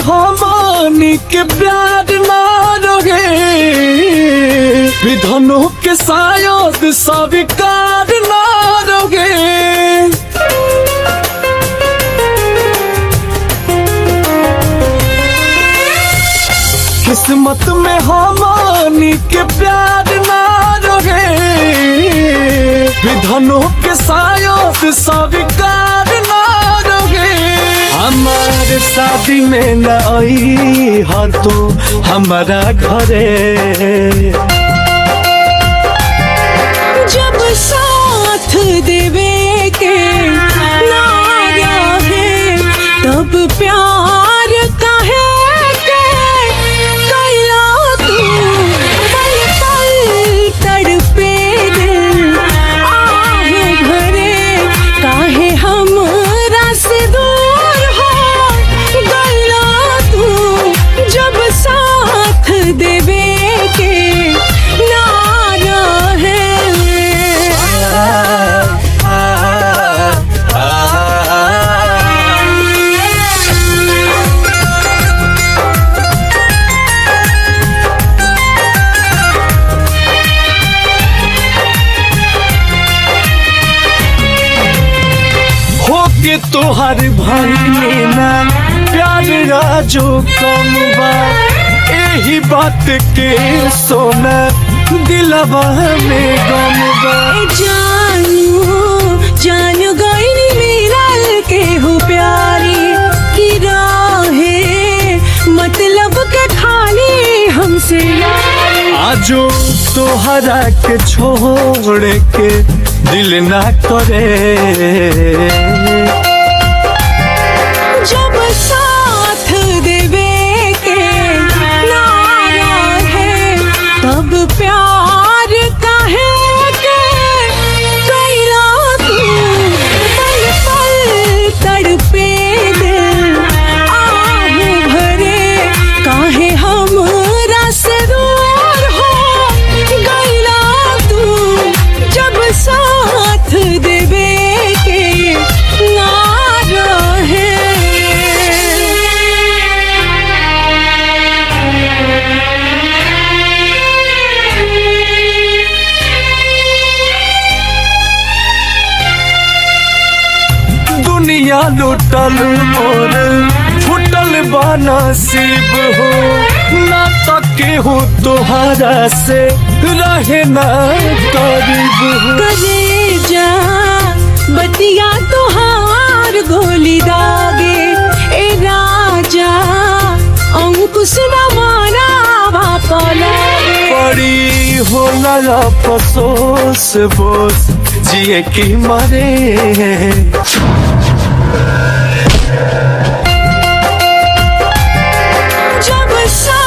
हमनी के प्यार ना रहे, विधनों के शायद स्वीकार ना रहे। किस्मत में हमनी के प्यार ना रहे, विधनों के शायद स्वीकार ना रहे। हमारे शादी में न आई हा तू हमारा घरे। जब साथ देवे के ना रहे तब प्यार काहे के कैला तू। पल पल तड़पे दिल आह भरे, काहे हमरा से दूर हो गइला तू। जब साथ देवे के ना रहे। होके तोहर भाई ना प्यार राजो कम बा, एही बात के सोना दिलवा में गम बा। ए जानू जान गई मिलल के हो प्यारी की राहे, मतलब के खाली हमसे यारी। आजो तोहरा के छोड़ के दिल ना करे। जब साथ देवे के ना रहे तब प्यार काहे के कैला तू। पल पल तड़पे दिल आह भरे, काहे हमरा से दूर हो गइला तू। जब साथ देवे के ना रहे। दुनिया लुटल मोर फुटल बा नसीब हो, ना तके हो तोहरा से रहे ना करीब हो। करे जा बतिया तोहार गोली दागे, ए राजा अंकुश न माना बापा लागे। पड़ी होला अफसोस बोस जिए की मरे। जब सा